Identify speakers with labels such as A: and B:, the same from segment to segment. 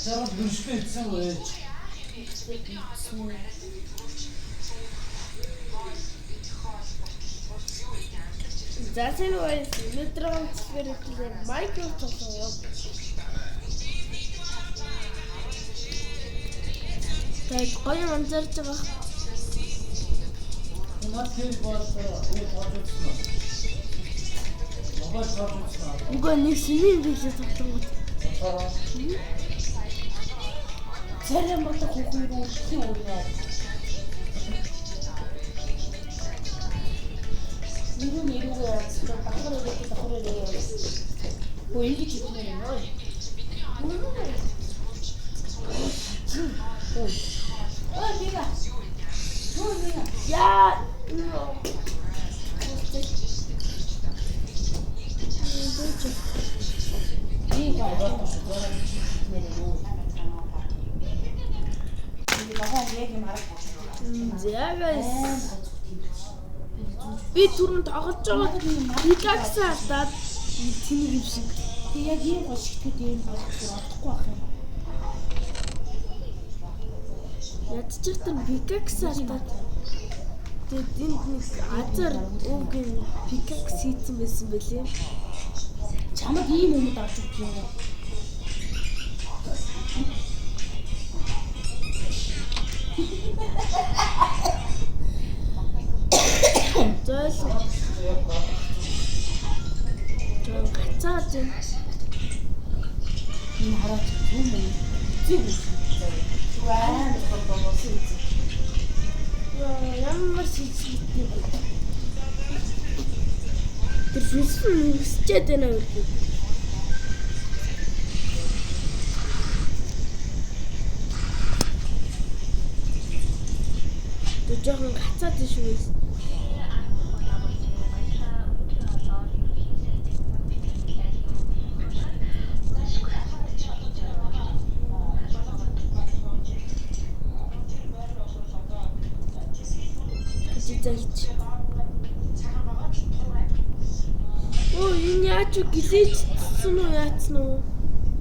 A: Жаргал хөршгөө идсэн үү ээж?
B: За сайн уу guys. Өнөөдөр хамтлагаар хэлээ Minecraft тоглоом. Тэгээд гоё анзаарч байгаа.
A: Наад хэрэг бол юу тоож үзсэн үү? Мобайл тоож үзсэн үү?
B: Үгүй нэг сэмийн биелээ тоглонгод.
A: Болохоор
C: Царай модох хүүхэн рүү үргэлжлэн өрнө. Нэрүү нэрүүгээ яасан. Давхар өрөөд давхар өрөө. Өө ингэж хэлнэ юм ой. Ой бига. Ой бига.
B: Яа.
C: Бига. Ногоон яг юм арга
B: За guys. Би түрүүн тоглож байгаа Pickaxe алдаад тэнийг юм шиг.
C: Тэг яг ийм гол шигтүүд ийм гол олдохгүй байх юм.
B: Ядчих тэр pickaxe алдаад тэгээд энд нэг азар өвгийн pickaxe хийцэн байсан бэлээ.
C: Чамд ийм юмуд авч өгөх юм уу?
B: Зойл. Жоо гацаад байна.
C: Энэ хараач юм бэ? Зэг үү? Зүгээр амар болсон үзээ.
B: Яа, ямар шийдэлтэй бэ? Тэр фүсэн өсчээд байна уу? Тэр жоохон гацаад байна шүү. Гэж зайлч. Оо энэ яаж гэлээчсэн үү яатсан уу?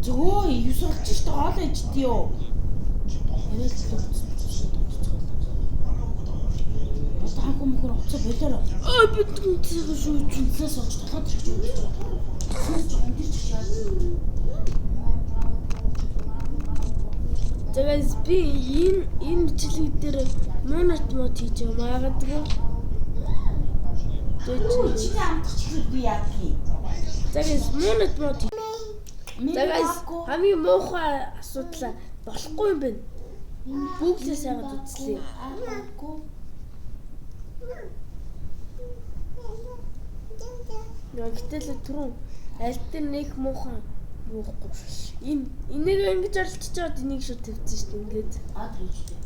C: Зөө юусралж штэ хоол иждээ юу? Яриа л Одоо хаагүй мөхөр уцаа болоорой.
B: Ой би түнцээ шүү.
C: Зүнслээс сууж толгойд ирж байгаа. Зүнслээс ч өндөрч чаад.
B: За guys би энэ бичлэг дээр монот мод хийж магадгүй.
C: Чи чиний амтч гэвэл би яадаг юм?
B: За guys монот мод. За guys хамгийн муухай асуудал болохгүй юм байна. Google-ээс яагаад үзлээ?
C: Аагүй.
B: Яа гэтэл түрүүн аль дээр нэг муухай муухгүй. Энэ энийг ингэж оролцож энийг шууд тавьсан шүү дээ ингээд.
C: Аа тэгжтэй.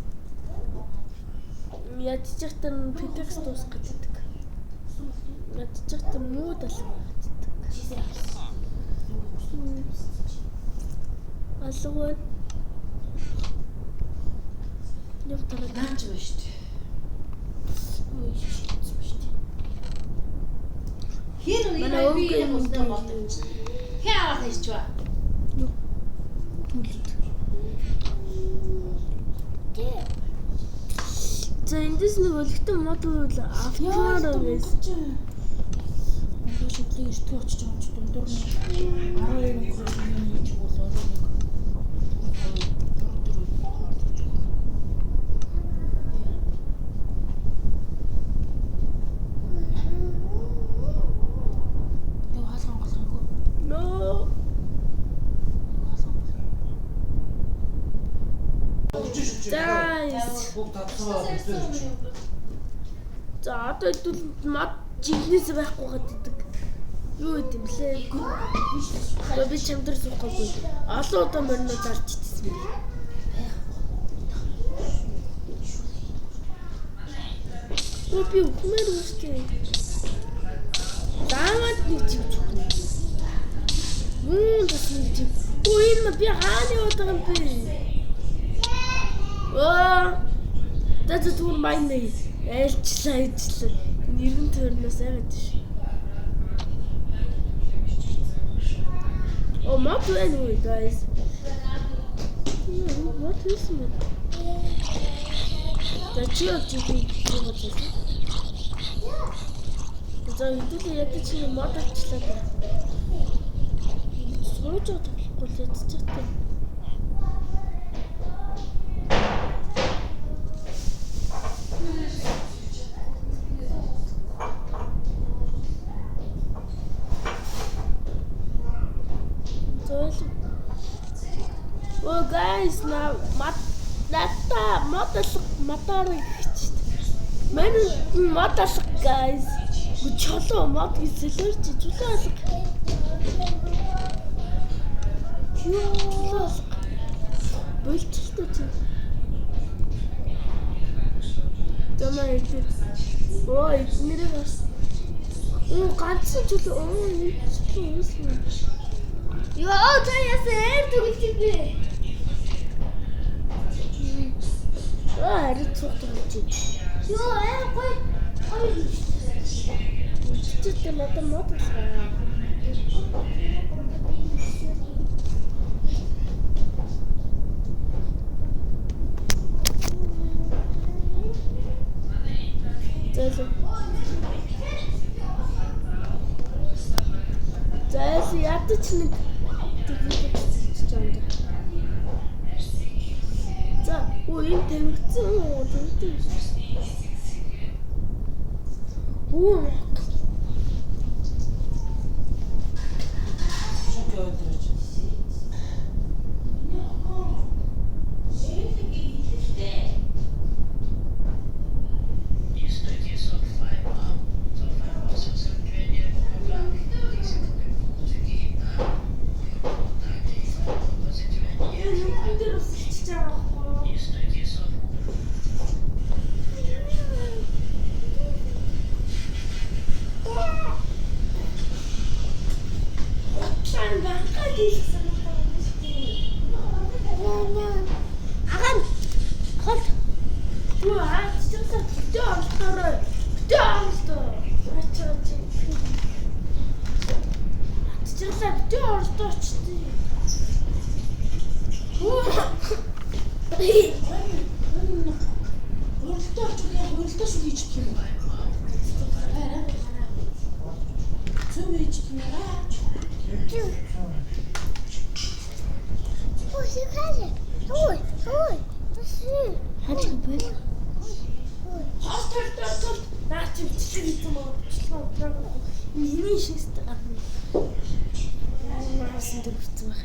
B: Ядчих тань pickaxe дуусах гэдэг. Ядчих тань мууд алга гэдэг. Алга байна. Яв тараа.
C: Наач байна шүү дээ. Ой шийдсэн шүү дээ.
D: Хин үний
B: Манай
D: би
B: өвгөн
D: юм устай болдог. Хин аваад хийчихвэ.
B: Түлд. За эндээс нэг өлегтэй мод бол автомат байсан.
C: Өндөр шүтлэг эртгүү очиж байгаа юм чи дундуур нь 12 өнгөрөөр юм хийж бол орой нэг 2 4 Юу хаалган голгоогүй.
B: No. За.
A: Бүгд татсан бүгд.
B: За одоо хэдүүл мод жинхнээс байхгүй гэдэг. Юу гэдэм блэ? Гэхдээ би чам дээр суухгүй. Олон удаа мориноо зарж идсэн юм. Өө би үхмээр үстэй. Даамад нэг чиг зүхнэ. Юун бас нэг чиг. Өө энэ би хаана яваад байгаа юм бэ? Оо. За за түр майн нэг айлчлаа айлчлаа. Энэ эргэн тойрноос айгаад ш. О мод байна уу guys? Мод хийсэн бэ? За чи явж идэв юм бодлоо. За хэдүүлээ ядаж чи мод авчлаа да. Сууж тоглохгүй л ядчихтай. Зөөл. Oh guys, на мата мод алга модоор гэж. Мэн мод алга guys. Чолоо мод гэж сэлэрч чулуу алга. Чулуу алга. Болчихтой чи. Тэмээ идэ. Оо эднэрээ бас. Оо ганцхан чулуу. Оо энэ чулуу юусэн юм.
D: Йоо, та яасан эр төгөлж юм бэ?
B: Аа арай цуг тоглож байна.
D: Йоо, эр гой. Гой.
B: Чичтэй надад мод алгаа. Зайлуу. Зайлуу ядаж нэг тэгэж юм да. За, оо энэ тавигдсан уу? Тавигдсан юм шиг. Оо,
A: Шок яваад ирэж.
B: юм дээр бас ичиж байгаа байхгүй юу? Хутлаа банкад хийсэн юм шүү дээ.
D: Агаан. Хол.
B: Юу аа чичээсээ битээ оролдоорой. Битээ оролдоо. Ачаа чи. Чичээсээ битээ оролдоо ч тий.
C: Хуралдаа очвол яг хуралдаа шүү хийж гэх юм уу? Арай. Цөм хийж гэх юм аа.
B: Хаач бэл. Хол тол тол тол наа чи бичлэг хийсэн маа бичлэг утраа. Миний шэст гарна. Наас энэ бичсэн байх.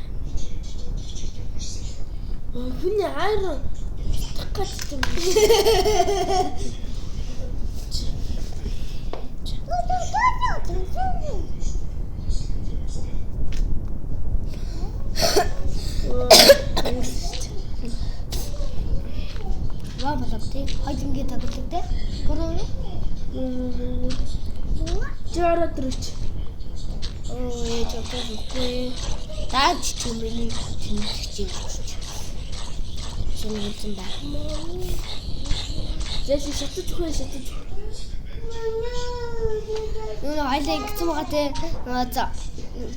B: Хүний айрон утгах гэж юм.
D: Ва болов тий. Хоёр ингэ тоглолоо тий. Гурав.
B: Жороо дөрөч.
D: Оо ээж одоо үгүй. Даач ч юм миний тэмдэгч юм чи. Шингэлсэн байна.
B: Зээл шатаж өгөө шатаж.
D: Нүг хоёлаа ингэсэн байгаа тий. За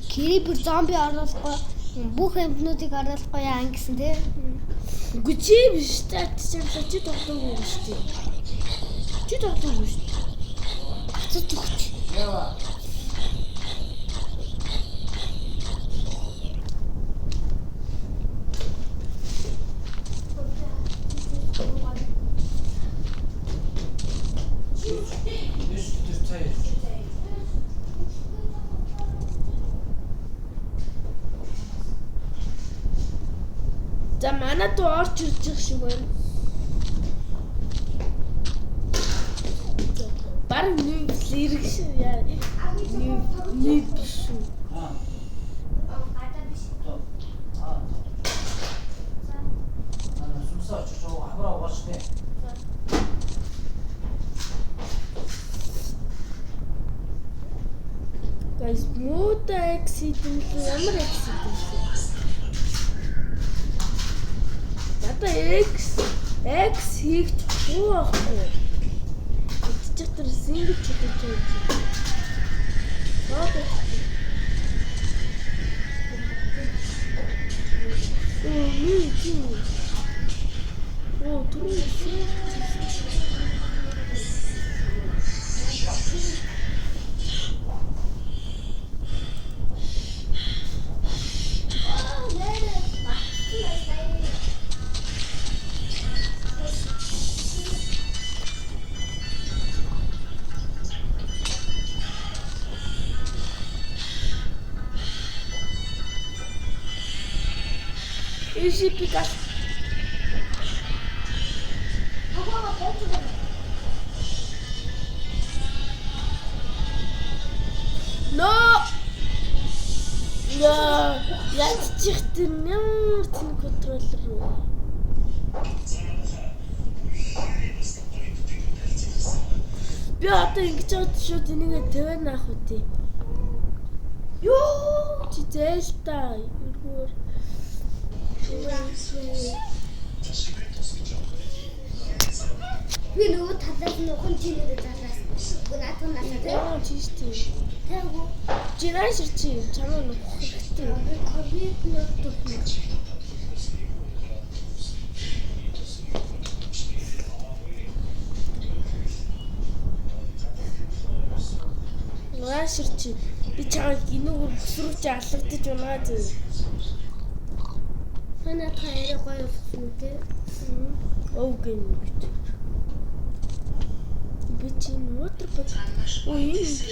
D: крипер зомби оруулахгүй бүх амьтнуудыг оруулахгүй яа ингэсэн тий.
B: Үгүй чи биш та чи чи тоглоогүй шүү дээ. Чи тоглоогүй шүү дээ.
D: Гацаж өгч.
A: Ява. Биш тэр цай ирж.
B: За манай дүү орж ирж байгаа шиг байна. Бараг нэг лирэг шиг яа. Нэг биш шүү.
A: Аа. Аа. Аа, сүмсээ очиж хамраа угааш нэ.
B: Guys, муута accident ямар accident вэ? Надаа X X хийх хуу байхгүй. Чатар сингл чадаж байж. Оо, ми Тийм. Оо, түрүү Easy pick. No. Яа, ядчих тэр ямар цэн контроллер үү? Би одоо ингэж яваад шууд энийг 50 авах үү тий. Йоо, чи зээл та. Өргөөр.
D: Би нөгөө талаас нь ухан чи нөгөө талаас. Үгүй наадах нь надад.
B: Яа, чи шүү дээ.
D: Тээгүү.
B: Чи наашир чи чамаа нөхөх хэрэгтэй.
D: Би компьютер дуртай.
B: Наашир чи би чамайг энүүгээр бүсрүүч алгадаж унаа зөө.
D: Манай та арай гоё болсон үү?
B: Ов гэн гэж. Би чи water bot. Ой, энэ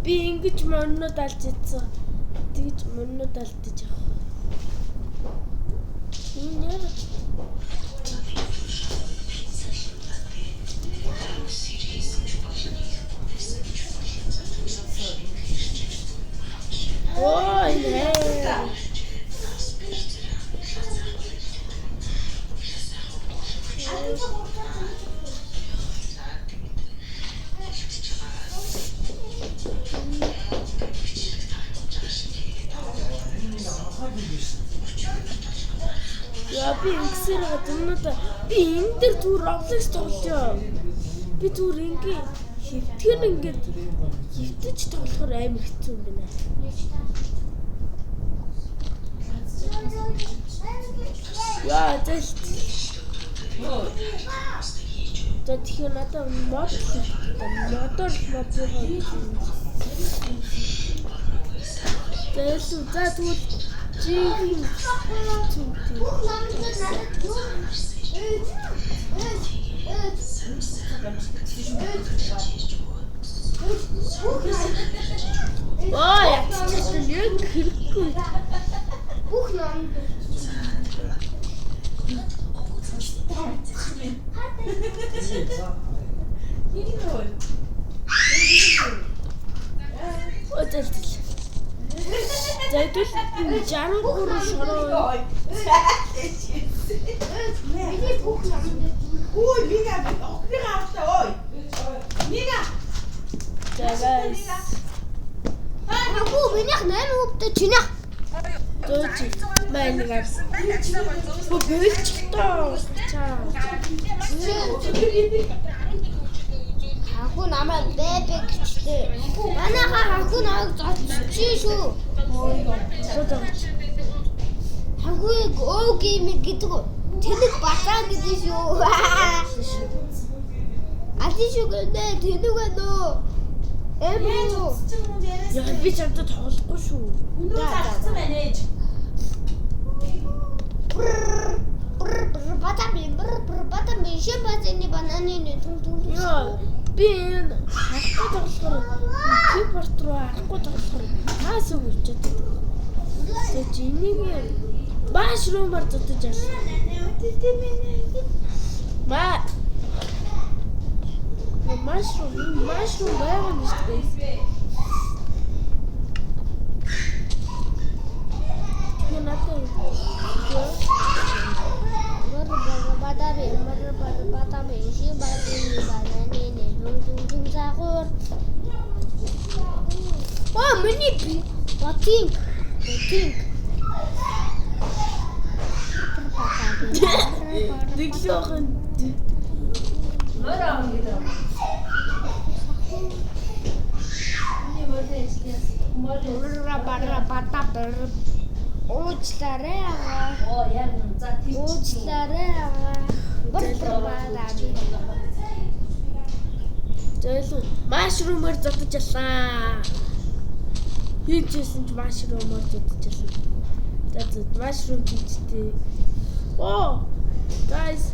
B: би ингэж моринууд алж идсэн. Тэгж моринууд алдаж явах. Энэ яа? Ой, нэ. Яа, би ингэсээр байгаа юмнуудаа би энэ дээр зүгээр Roblox тоглоё. Би зүгээр ингээ хэвтгэн ингээд хэвтэж тоглохоор амар хэцүү юм байна. Яа, зэлт. За тэгэхээр надад мод хэрэгтэй. Модоор модыг За тэгвэл жигийн зүгтээ.
D: Бүх номд надад юу? Ээж. Ээж. Ээж.
B: Оо, ятчихсан яг хэрэггүй.
D: Бүх номд
B: Оо, зэлт. За хэдүүл 63 шороо.
D: Миний бүх номд
C: Ой, Лина, охины авлаа ой. Нина.
B: За guys.
D: Хагуу минийх 8 хүүхдээ чинийх
B: Зөөч маань нэг бөлчтөө. Чаа.
D: Хагуу намайг бэбэ гэжлээ. Манайхаа хагуу намайг зодчих шүү.
B: Зодооч.
D: Хагууг өө гейминг гэдэг үү? Тэнэг бацаа гэдэг шүү. Алин шүү гэнэ тэнэг байна уу? Эм үү?
B: Яа би чамтай тоглохгүй шүү.
C: Өндөр зарцсан байна ээж.
D: Бр бр бата би бр бр бата би шимпанзены бананы түн түн.
B: Яа би энэ харахгүй тоглохоор keyboard руу харахгүй тоглохоор хаас үг өчөөд. Тэгэж энийг mushroom-аар зодож алсан. Ма Mushroom, mushroom байгаа юм шүү дээ. Тэгэхээр надад
D: Бр бр бата би бр бр бата би шимпанзены бананы түн түн түн загвар. Оо миний би ботинг ботинг.
B: Тэглэхэн
C: Мороо гэдэг.
D: Бара бара бата бар. Уучлаарай агаа.
A: Оо яг үнэ. За тэр чинь
D: Уучлаарай агаа. Бар бар бара.
B: Зөөлөн машрумаар зодож яллаа. Хийжсэн ч машрумаар зодож яллаа. За за машрум хийжтэй. Оо. Guys.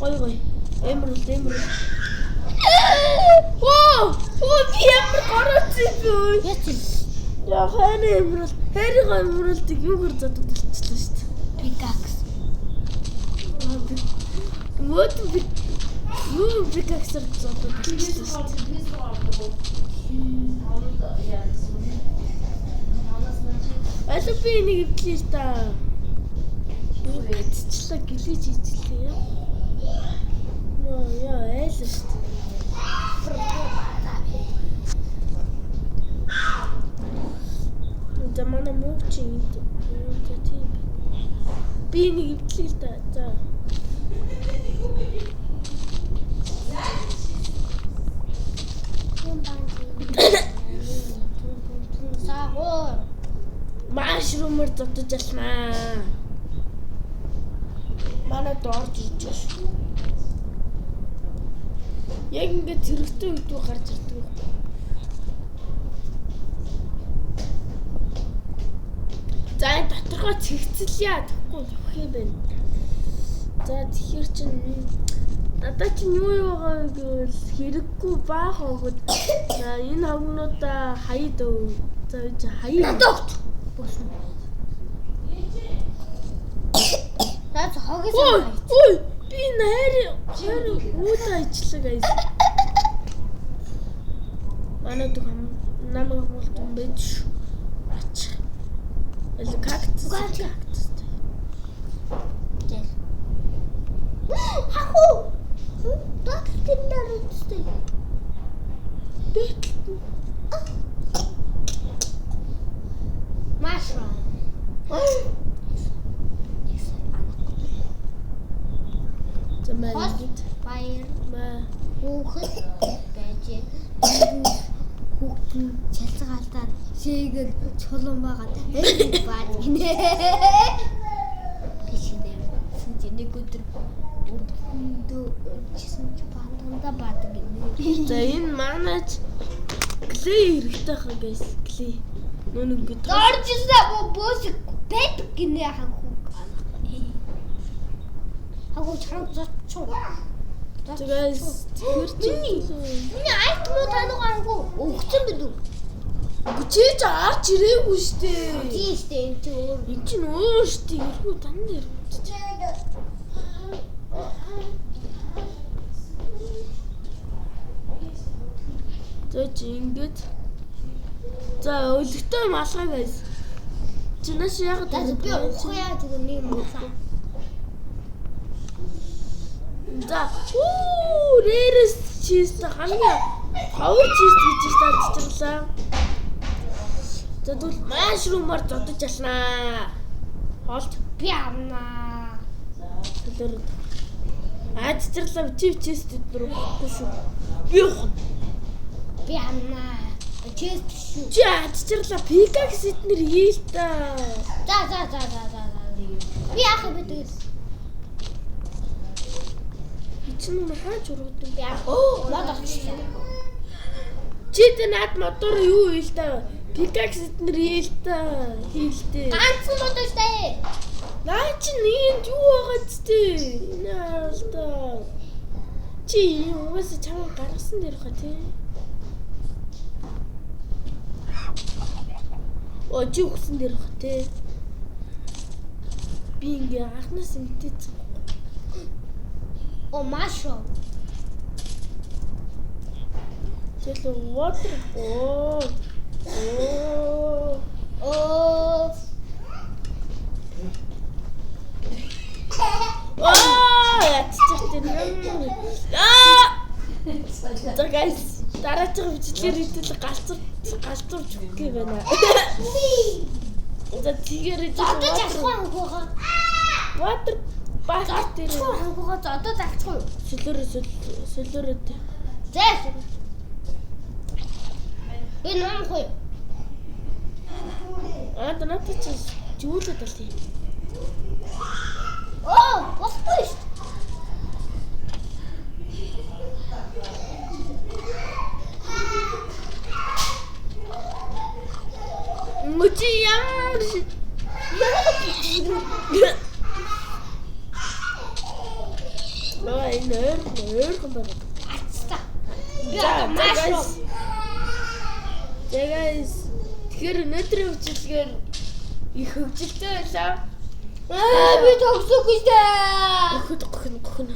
B: Гой гой. Emerald emerald. Оо! Оо би ямар гороцсон бэ?
D: Яц юм?
B: Я хайр emerald. Хайрын emerald-ыг юугаар зодод болчихлоо шүү дээ.
D: Pickaxe.
B: Мод би юу pickaxe-аар зодод болчихлоо шүү дээ. Аль би энийг эвдлээ л та. Гацчлаа гэлээж хийчлээ яа. Нөө яа айл шүү дээ. За манай мөг чи энд за тийм. Би энийг эвдлээ л да. За.
D: Саагуур.
B: Машрумаар зодож ялнаа. Манай дорж иж шүү. Яг ингээд зэрэгтэй үед үү гарч ирдэг. За энэ доторхоо цэгцэлье. Тэгэхгүй өгөх юм байна. За тэгэхээр чин надад чинь юу юу байгаа вэ гэвэл хэрэггүй баах хогод. За энэ хогнуудаа хаяад өв. За үгүй чи хаяа.
D: Надад огт. Боосон. За хогоос
B: Ой, ой, би найр хайр үүдээ ажиллаа guys. Манай дүү намайг хамгаалт юм байж шүү. Ач. Эле кактус. Кактус.
D: Хаху. Дот дээр үстэй. Mushroom.
B: За маа
D: Хос
B: ингэж
D: баяр
B: маа
D: хүүхэд байж хүүхэд нь чалцгаалтаар шээгээд чулуун байгаад эй баад гинэ. Бишнэ. Чи нэг өдөр өдөндөө чисэн чи банданда баад гинэ.
B: За энэ манайч клей хэрэгтэй хаа guys. Клей. Нүүн ингэж
D: Дорж ирсэн бөөс бэт гинэ ханху. Хагуу чам зоччуу.
B: За guys тэр чинь
D: Миний айт муу таныг ханху өгсөн бид үү?
B: Чи ч арч ирээгүй штэ.
D: Тийм штэ энэ чи өөр.
B: Энд чинь өөр штэ. Иргүй тань дээр. За чи ингэж За өлегтэй малгай guys. Чи нааш яагаад
D: За би уух яа зүгээр нэг юм уусан.
B: За үү рэрэс чист хамгийн ховор чист гэж тааччихлаа. За тэгвэл машрумаар зодож ялнаа. Хоолт
D: Би авнаа.
B: төлөөр. Аажчрлаа чи чист өдөр өгөхгүй шүү. Би явах.
D: Би авнаа. Чест шүү.
B: Чи аажчрлаа пикакс эднэр хийл та.
D: За за за за за за. Би яах юм бэ тэгээс?
B: Чи нүм хаач ургад юм.
D: Би яах? Оо, мод олчихлаа.
B: Чи тэ над мотор юу хийл та? Пикакс эднэр хийл та. Хийлтэй.
D: Ганцхан мод штэ.
B: Наа чи энд юу байгаа ч тий. Энэ хаалта. Чи угаасаа чамайг гаргасан дээр хаа тий. Оо чи өгсөн дээр хаа тий. Би ингээ анхнаас мэдээсэн.
D: Оо, машрум.
B: Тэгэл water оо. Оо.
D: Оо.
B: Аа ятчих тэр. Аа. За guys дараагийн бичлэгээр хэдүүл галзуур галзуурч өгөх юм байна. За тэгэхээр
D: Зодож авахгүй хангуугаа.
B: Water bucket дээр
D: Зодчих хангуугаа зодож авахгүй.
B: солиороо солиороо.
D: За. Би ном хой.
B: Аа надад чи жүүлээд бол юм.
D: Оо, болохгүй шүү.
B: Мөчи ямар ши. Наа энэ ойрхон байгаа.
D: Ацта. Би
B: За
D: одоо mushroom.
B: За guys. Тэгэхээр өнөөдрийн хөгжилгээр их хөгжилтэй байлаа.
D: Аа би тогсохгүй шүү.
B: Гөхөд гөхөн гөхөн.